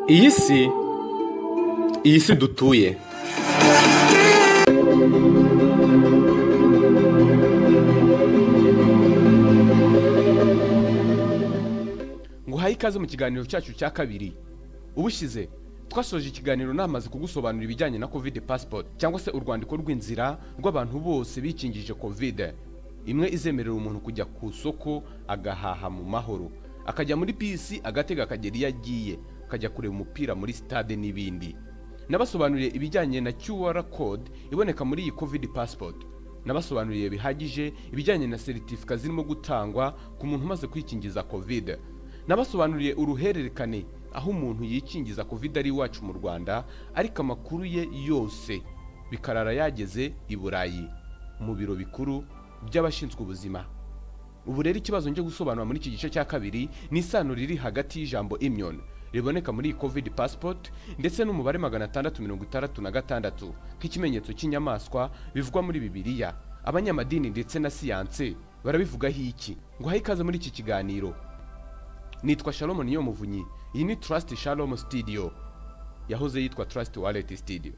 Iyi si dutuye. Nguhaye ikaze mu kiganiro cyacu cya kabiri. Ubushize twasoje ikiganiro namaze kugusobanurira ibijyanye na Covid passport cyangwa se urwandiko rw'inzira rw'abantu bose bikingije Covid. Imwe izemerera umuntu kujya ku isoko agahaha mu mahoro, akajya muri bisi agatega akagera iyo agiye, akajya kureba umupira muri stade n'ibindi. Nabasobanuriye ibijyanye na QR code iboneka muri iyi Covid passport. Nabasobanuriye bihagije ibijyanye na seritifika zirimo gutangwa ku muntu umaze kwikingiza Covid. Nabasobanuriye uruhererekane aho umuntu yikingiza Covid ari iwacu mu Rwanda, ariko amakuru ye yose bikarara yageze i Burayi mu biro bikuru by'abashinzwe ubuzima. Ubu rero ikibazo nje gusobanura muri iki gice cya kabiri ni isano riri hagati y'ijambo immune riboneka muri iyi Covid passport ndetse n'umubare 666 nk'ikimenyetso cy'inyamaswa bivugwa muri Bibiliya. Abanyamadini ndetse na siyanse barabivugaho iki? Nguhaye ikaze muri iki kiganiro. Nitwa Shalom Niyomuvunyi. Iyi ni Trust Shalom Studio, yahoze yitwa Trust Wallet Studio.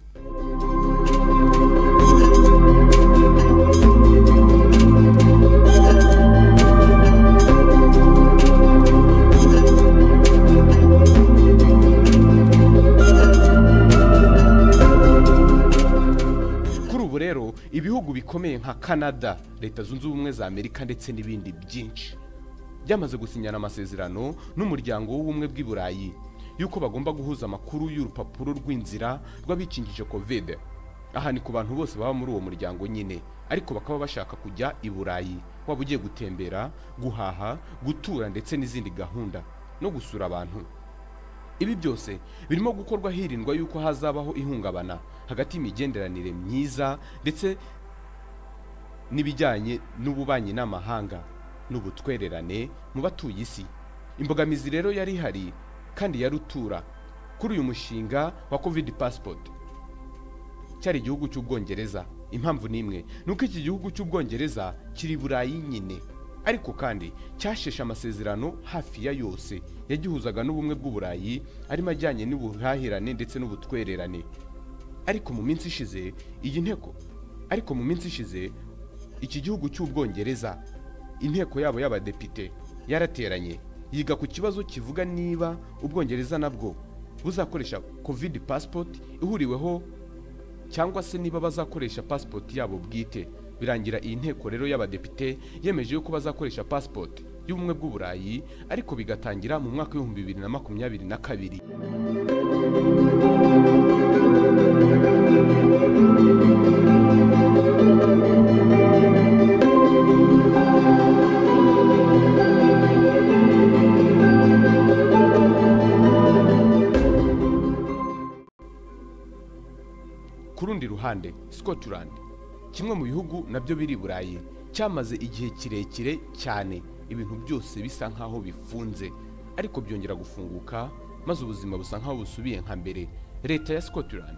Kuri ubu rero ibihugu bikomeye nka Canada, Leta Zunze Ubumwe za Amerika ndetse n'ibindi byinshi byamaze gusinyana amasezerano n'umuryango w'ubumwe bw'i Burayi yuko bagomba guhuza amakuru y'urupapuro rw'inzira rw'abikingije Covid. Aha ni ku bantu bose baba muri uwo muryango nyine, ariko bakaba bashaka kujya i Burayi, waba ugiye gutembera, guhaha, gutura ndetse n'izindi gahunda no gusura abantu. Ibi byose birimo gukorwa hirindwa yuko hazabaho ihungabana hagati y'imigenderanire myiza ndetse n'ibijyanye n'ububanyi n'amahanga n'ubutwererane mu batuye isi. Imbogamizi rero yari ihari kandi yarutura kuri uyu mushinga wa Covid passport cyari igihugu cy'Ubwongereza. Impamvu nimwe nuko iki gihugu cy'Ubwongereza kiri Burayi nyine, ariko kandi cyasheshe amasezerano hafi ya yose yagihuzaga n'ubumwe bw'Uburayi arimo ajyanye n'ubuhahirane ndetse n'ubutwererane. Ariko mu minsi ishize iyi nteko ariko mu minsi ishize iki gihugu cy'Ubwongereza inteko yabo y'abadepite yarateranye yiga ku kibazo kivuga niba Ubwongereza nabwo buzakoresha Covid passport ihuriweho cyangwa se niba bazakoresha passport yabo bwite. Birangira iyi nteko rero y'abadepite yemeje yuko bazakoresha passport y'ubumwe bw'Uburayi, ariko bigatangira mu mwaka w'ibihumbi 2022. Ku rundi ruhande, Scotland, kimwe mu bihugu nabyo biri Burayi, cyamaze igihe kirekire cyane ibintu byose bisa nkaho bifunze, ariko byongera gufunguka maze ubuzima busa nkaho busubiye nka mbere. Leta ya Scotland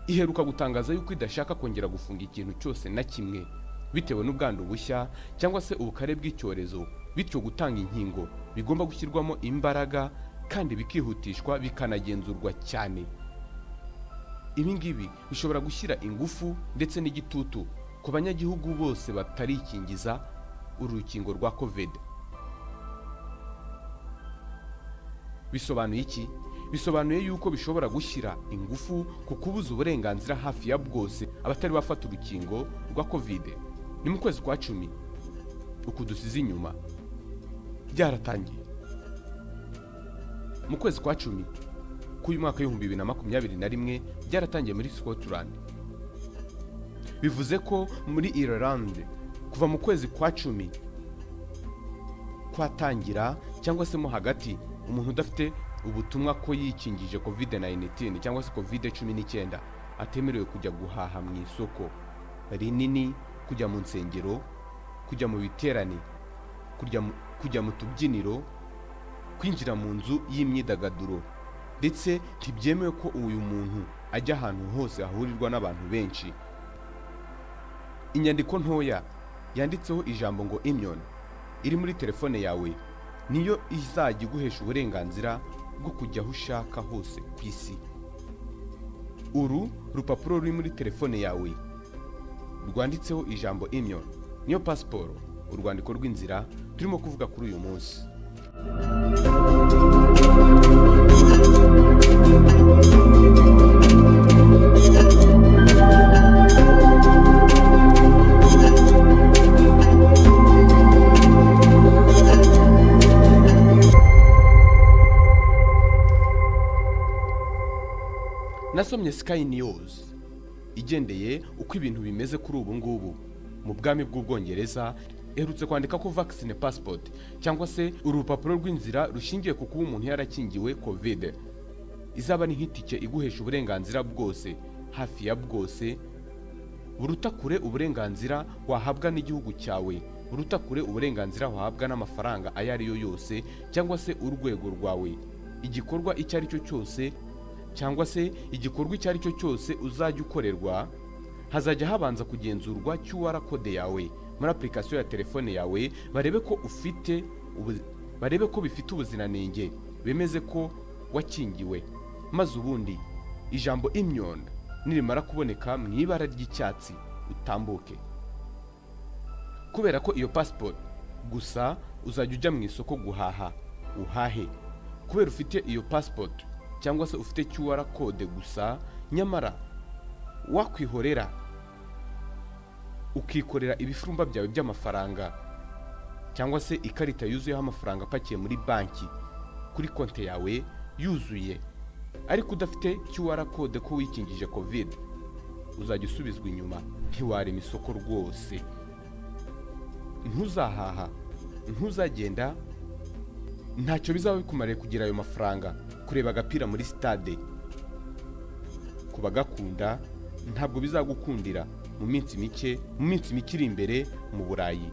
iheruka gutangaza yuko idashaka kongera gufunga ikintu cyose na kimwe bitewe n'ubwandu bushya cyangwa se ubukare bw'icyorezo, bityo gutanga inkingo bigomba gushyirwamo imbaraga kandi bikihutishwa bikanagenzurwa cyane. Ibi ngibi bishobora gushyira ingufu ndetse n'igitutu ku banyagihugu bose batarikingiza urukingo rwa Covid. Bisobanuye iki? Bisobanuye yuko bishobora gushyira ingufu ku kubuza uburenganzira hafi ya bwose abatari bafata urukingo rwa Covid. Ni mu kwezi kwa 10 uku dusize inyuma byaratangiye. Mu kwezi kwa 10 k'uyu mwaka w'ibihumbi 2021 byaratangiye muri Scotland. Bivuze ko muri Ireland kuva mu kwezi kwa 10 kwatangira cyangwa se mo hagati, umuntu udafite ubutumwa ko yikingije Covid-19 cyangwa se Covid-19 atemerewe kujya guhaha mu isoko rinini, kujya mu nsengero, kujya mu biterane, kujya mu tubyiniro, kwinjira mu nzu y'imyidagaduro, ndetse ntibyemewe ko uyu muntu ajya ahantu hose hahurirwa n'abantu benshi. Inyandiko ntoya yanditseho ijambo ngo immune iri muri telefone yawe niyo izajya iguhesha uburenganzira bwo kujya aho ushaka hose ku isi. Uru rupapuro ruri muri telefone yawe rwanditseho ijambo immune niyo pasiporo, urwandiko rw'inzira turimo kuvuga kuri uyu munsi. Nasomye Sky News igendeye uko ibintu bimeze kuri ubu ngubu mu bwami bw'Ubwongereza, iherutse kwandika ko vaccine passport cyangwa se urupapuro rw'inzira rushingiye ku kuba umuntu yarakingiwe COVID izaba ni nk'itike iguhesha uburenganzira bwose, hafi ya bwose, buruta kure uburenganzira wahabwa n'igihugu cyawe, buruta kure uburenganzira wahabwa n'amafaranga ayo ari yo yose cyangwa se urwego rwawe, igikorwa icyo ari cyo cyose cyangwa se igikorwa icyo ari cyo cyose uzajya ukorerwa, hazajya habanza kugenzurwa QR code yawe muri application ya telefone yawe, barebe ko ufite barebe ko bifite ubuziranenge, bemeze ko wakingiwe. Maze ubundi ijambo immune nirimara kuboneka mu ibara ry'icyatsi utambuke. Kubera ko iyo passport gusa uzajya ujya mu isoko guhaha uhahe, kubera ufite iyo passport cyangwa se ufite QR code gusa, nyamara wakwihorera ukikorera ibifurumba byawe by'amafaranga cyangwa se ikarita yuzuyeho amafaranga apakiye muri banki kuri konti yawe yuzuye, ariko udafite QR code ko wikingije COVID, uzajya usubizwa inyuma, ntiwarema isoko rwose, ntuzahaha, ntuzagenda, ntacyo bizaba bikumariye kugira ayo mafaranga. Kureba agapira muri stade ku bagakunda ntabwo bizagukundira mu minsi mike, mu minsi mike iri imbere mu Burayi.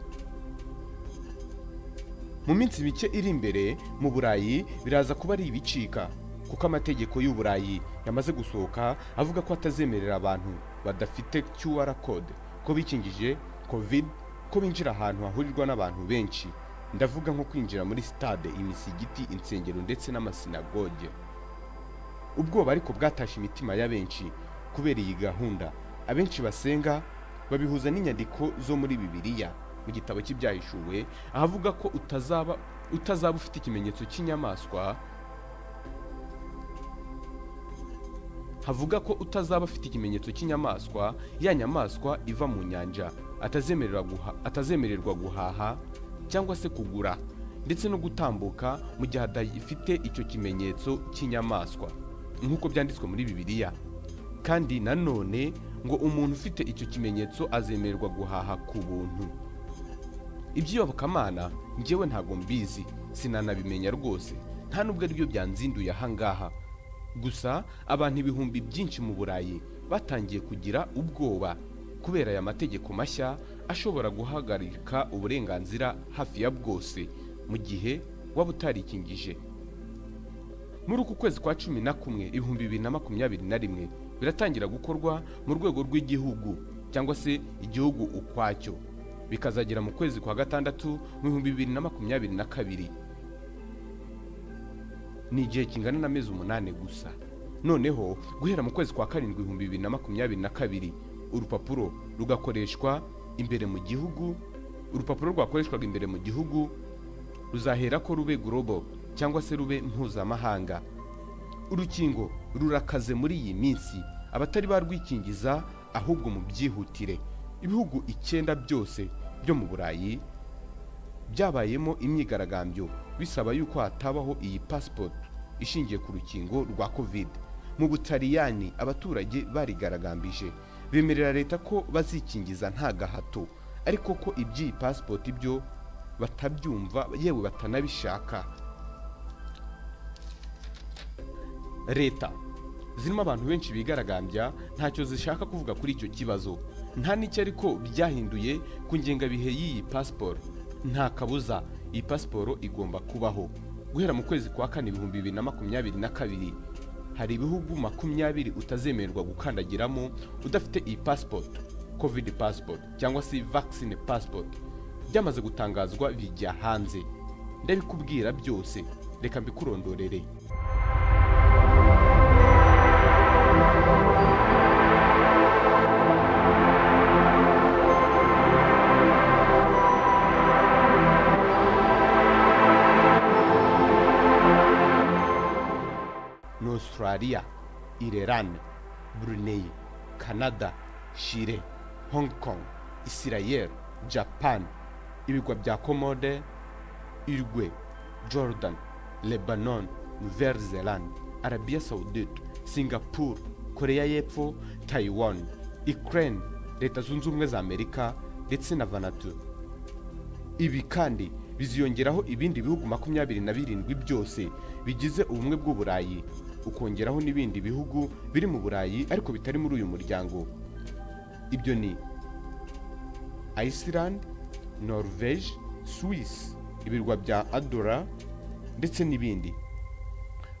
Mu minsi mike iri imbere mu Burayi biraza kuba ari ibicika, kuko amategeko y'u Burayi yamaze gusohoka avuga ko atazemerera abantu badafite QR code ko bikingije COVID ko binjira ahantu hahurirwa n'abantu benshi. Ndavuga nko kwinjira muri stade, imisigiti, insengero ndetse n'amasinagoge. Ubwoba ariko bwatashe imitima ya benshi kubera iyi gahunda. Abenshi basenga babihuza n'inyandiko zo muri Bibiliya mu gitabo cy'Ibyahishuwe, ahavuga ko utazaba ufite ikimenyetso cy'inyamaswa, havuga ko utazaba ufite ikimenyetso cy'inyamaswa, ya nyamaswa iva mu nyanja, atazemererwa guhaha cyangwa se kugura ndetse no gutambuka mu gihe adafite icyo kimenyetso cy'inyamaswa nk'uko byanditswe muri Bibiliya. Kandi nanone ngo umuntu ufite icyo kimenyetso azemererwa guhaha ku buntu. Iby'iyobokamana njyewe ntago mbizi, sinanabimenya rwose, nta nubwo aribyo byanzinduye ahangaha. Gusa abantu ibihumbi byinshi mu Burayi batangiye kugira ubwoba kubera aya mategeko mashya ashobora guhagarika uburenganzira hafi ya bwose mu gihe waba utarikingije. Muri uku kwezi kwa 11 2021 biratangira gukorwa mu rwego rw'igihugu cyangwa se igihugu ukwacyo, bikazagera mu kwezi kwa 6 mu 2022. Ni igihe kingana n'amezi 8 gusa. Noneho guhera mu kwezi kwa 7 2022 urupapuro rugakoreshwa imbere mu gihugu, urupapuro rwakoreshwaga imbere mu gihugu ruzahera ko rube global cyangwa se rube mpuzamahanga. Urukingo rurakaze muri iyi minsi, abatari barwikingiza ahubwo mu byihutire. Ibihugu 9 byose byo mu Burayi byabayemo imyigaragambyo bisaba yuko hatabaho iyi passport ishingiye ku rukingo rwa COVID. Mu Butaliyani abaturage barigaragambije bemerera leta ko bazikingiza nta gahato, ariko ko iby'iyi passport ibyo batabyumva yewe batanabishaka. Leta zirimo abantu benshi bigaragambya ntacyo zishaka kuvuga kuri icyo kibazo, nta n'icyo ariko byahinduye ku ngengabihe y'iyi passport. Nta kabuza iyi passport igomba kubaho. Guhera mu kwezi kwa 4 2022 hari ibihugu 20 utazemererwa gukandagiramo udafite iyi passport, COVID passport cyangwa se vaccine passport. Byamaze gutangazwa bijya hanze, ndabikubwira byose, reka mbikurondorere. Ni Australia, Ireland, Brunei, Canada, Chile, Hong Kong, Israel, Japan, ibigwa bya Komode, Uruguay, Jordan, Lebanon, Nouvelle-Zélande, Arabia Saoudite, Singapore, Korea y'Epfo, Taiwan, Ukraine, Leta Zunze Ubumwe za Amerika ndetse na Vanuatu. Ibi kandi biziyongeraho ibindi bihugu 27 byose bigize ubumwe bw'Uburayi, ukongeraho n'ibindi bihugu biri mu Burayi ariko bitari muri uyu muryango. Ibyo ni Iceland, Norvège, Suisse, ibirwa bya Andorra ndetse n'ibindi.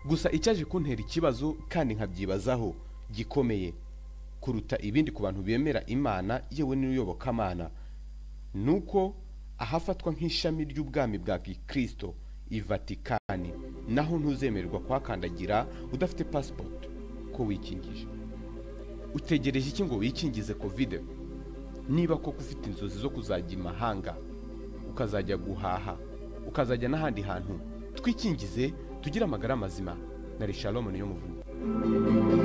Gusa icyaje kuntera ikibazo kandi nkabyibazaho gikomeye kuruta ibindi ku bantu bemera Imana yewe n'iyobokamana, nuko ahafatwa nk'ishami ry'ubwami bwa Gikristo i Vatikani naho ntuzemererwa kuhakandagira udafite passport ko wikingije. Utegereje iki ngo wikingize Covid? Niba koko ufite inzozi zo kuzajya imahanga, ukazajya guhaha, ukazajya n'ahandi hantu, twikingize tugire amagara mazima. Na Shalom niyo muvunyi.